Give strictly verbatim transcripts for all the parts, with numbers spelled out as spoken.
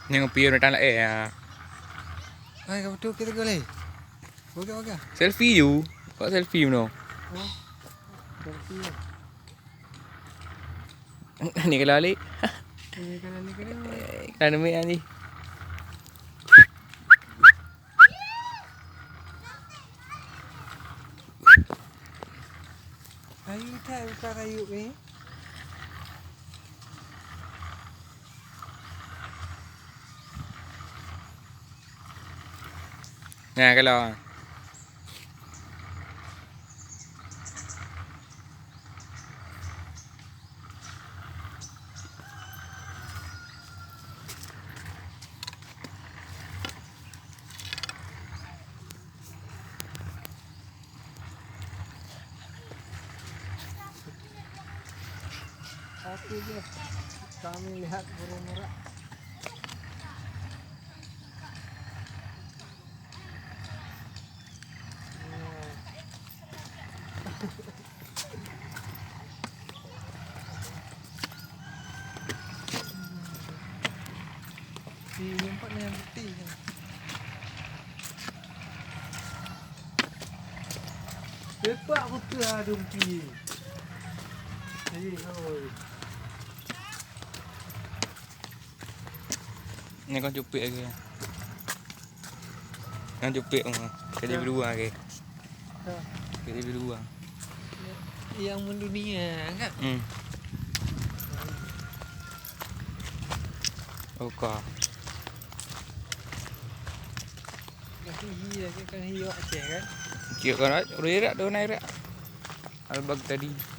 Nyang pion datang laén, ya. Hai, ka beutôi kita boleh. Oke, oke. Selfie ju. Kok selfie meunoe? Oh. Selfie. Ni kalau alik. Ni kalau alik, kalau. Eh, kalau neumik ni. Kayu that bukan kayu ni. Nah, kalau. Oke, guys. Kami lihat burung merak. Si nyempat ni yang putih ni. Sepak beutôi adong pi. Hei, hoi. Ni kan cupik lagi. Kan cupik mah. Jadi berdua lagi. Ha. Jadi berdua. Yang mendunia kan? Hmm. Oka. Kan hi, kan hi awak Aceh kan? Cium kan, udah irak tu, nak irak. Al-Baghdadi.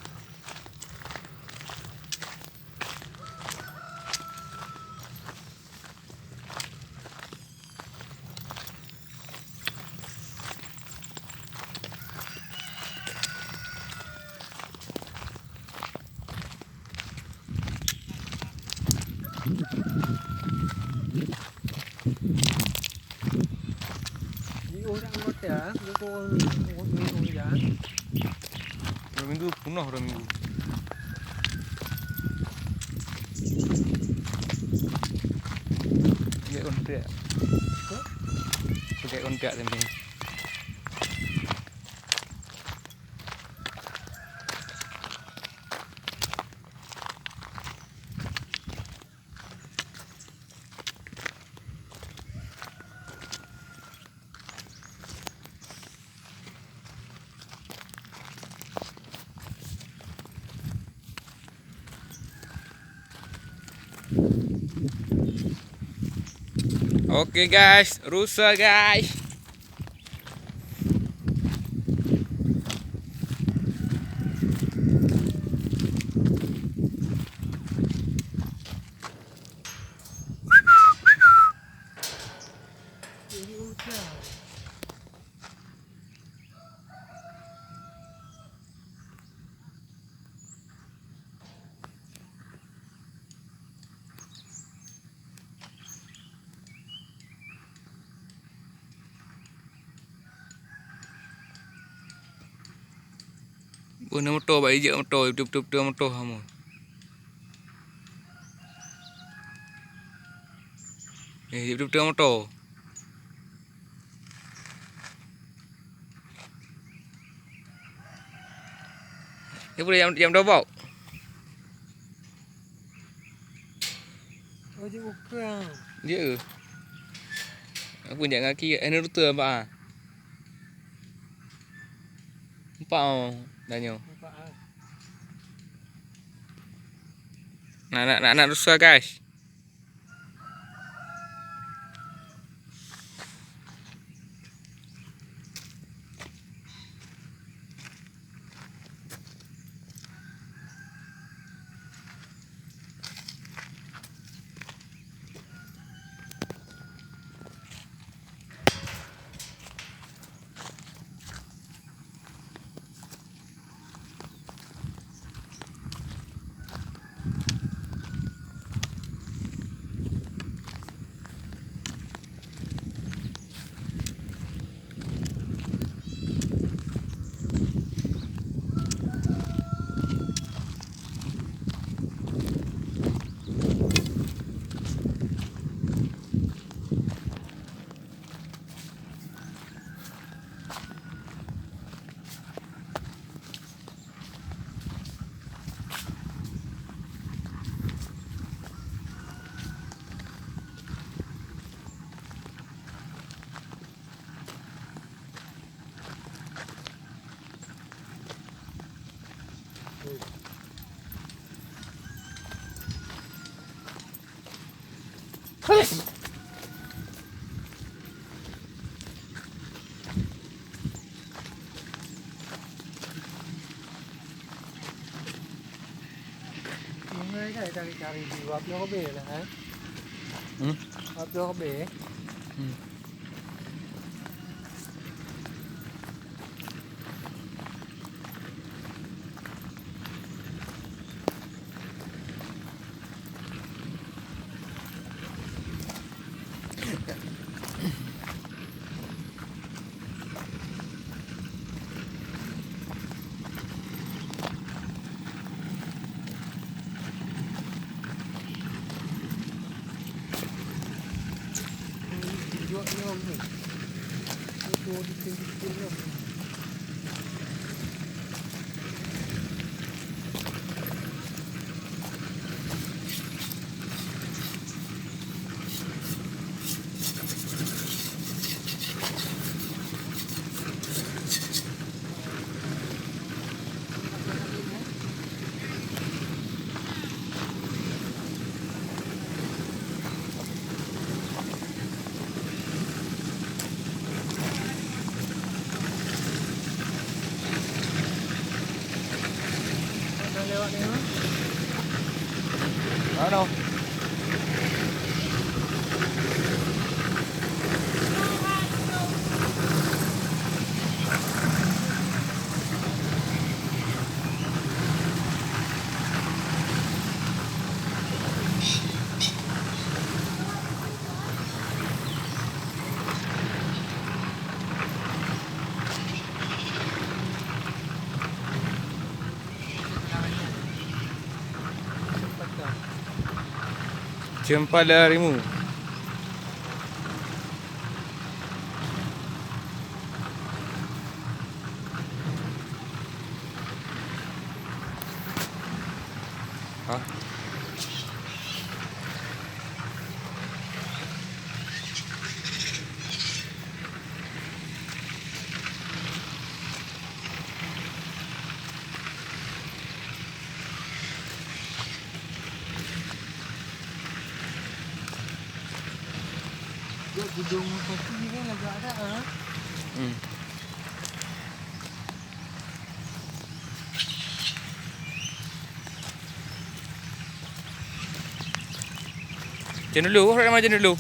Di orang kota, di orang, orang, orang, orang. Dua minggu penuh, dua minggu. Dia kontrak. Hah? Pakai kontrak tadi. Oke guys, rusa guys. Bôh na moto, bak ijak moto, beutôi-beutôi moto kamoe. Eh, beutôi-beutôi moto. Dia boleh jam, jam dua bau. Oh, dia buka. Dia. Apa dia ngaki? Eh, ni rute nampak ah. Nampak oh, danyo. Nampak ah. Nak, nak, nak, nak rusa, guys. Sungai kan cari-cari di wap nyoe be lah, eh. Hmm? Wap nyoe be. Hmm. Cempala Rimu. Hah? Jok gudong kopi ni kan lagak ada, ah. Hmm. Macam dulu, orang macam dulu.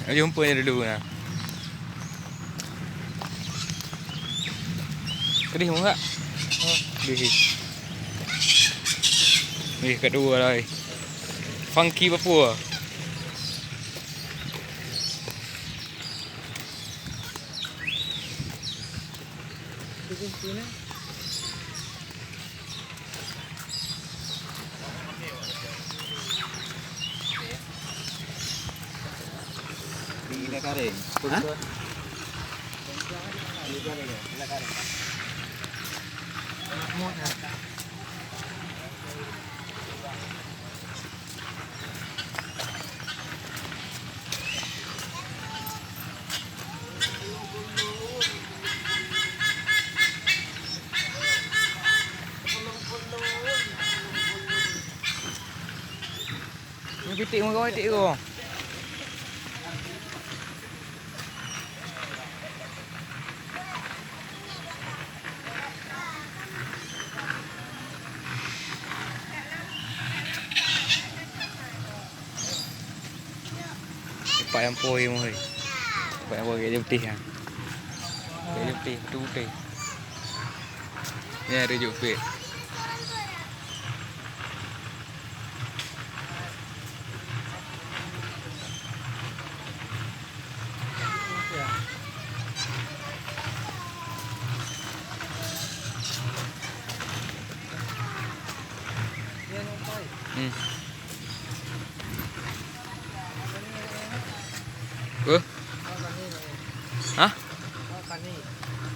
Nak jumpa macam dulu nah. Pedih mu tak? Pedih. Eh, kat dua lah, eh. Funky Papua. Ni pitik muka pitik ko. Cepat yang poi meuhai. Cepat yang poi, gaya putih ha. Gaya putih, betul putih. Ni ada juk pek. Hmm. Apa? Hah?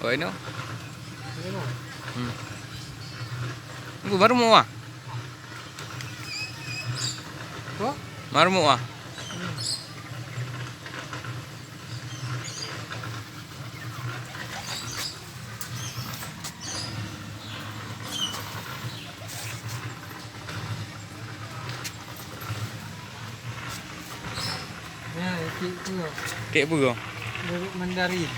Oh, ino. Hmm. Ibu baru mau ah? Apa? Baru mau ah? Hmm. Kek peue? Kek peue? Mandarin.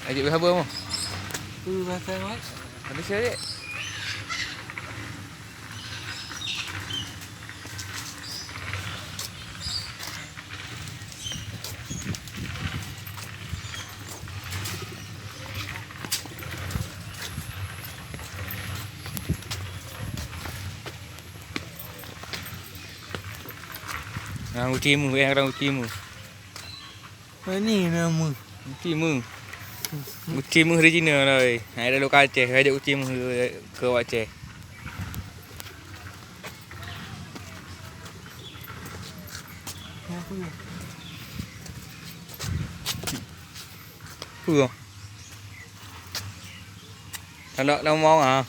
Ajak beusabar, Mo. Peue bahasa Mat? Manusia je. Nah, uci mu, eh, orang uci mu. Ini nama. Uci mu. Uci mu hari Cina lah, eh. Hai, lalu kaceh, raja uci mu ke Aceh. Apa ya? Peue? Tanda nama ah.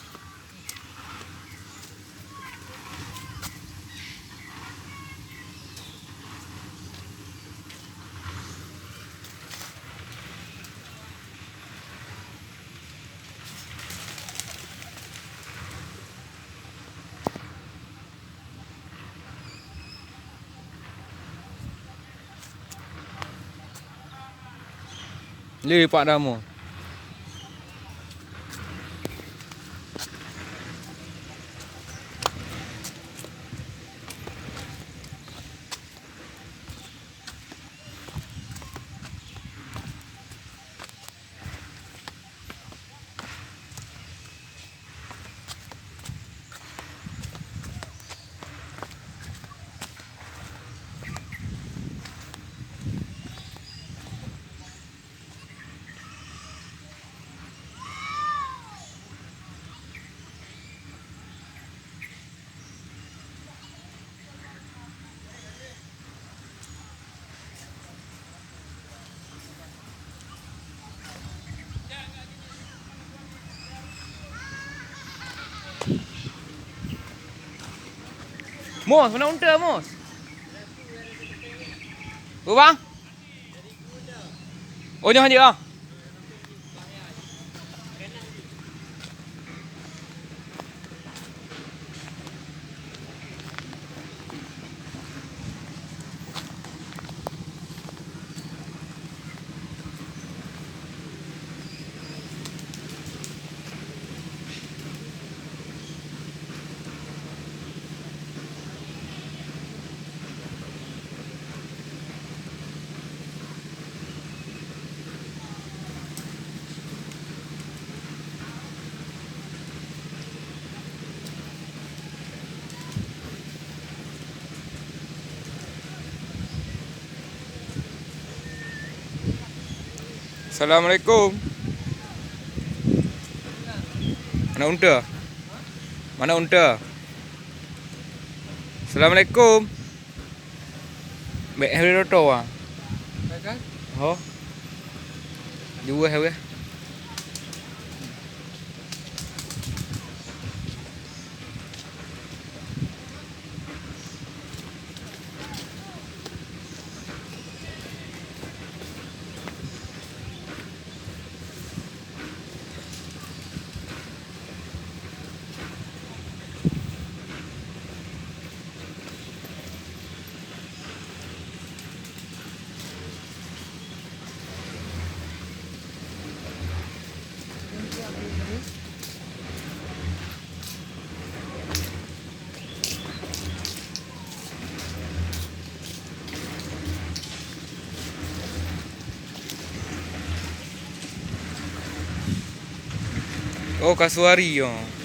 Lé Pak Damo. Mos, mana unta, Mos? Oh, bang? Oh, nyoh hanjeuet, ah. Assalamualaikum. Mana unta? Mana unta? Assalamualaikum. Bèk hai roto, ah. Bèk kan? Ho. Dua hai. Oh, kasuari, oh.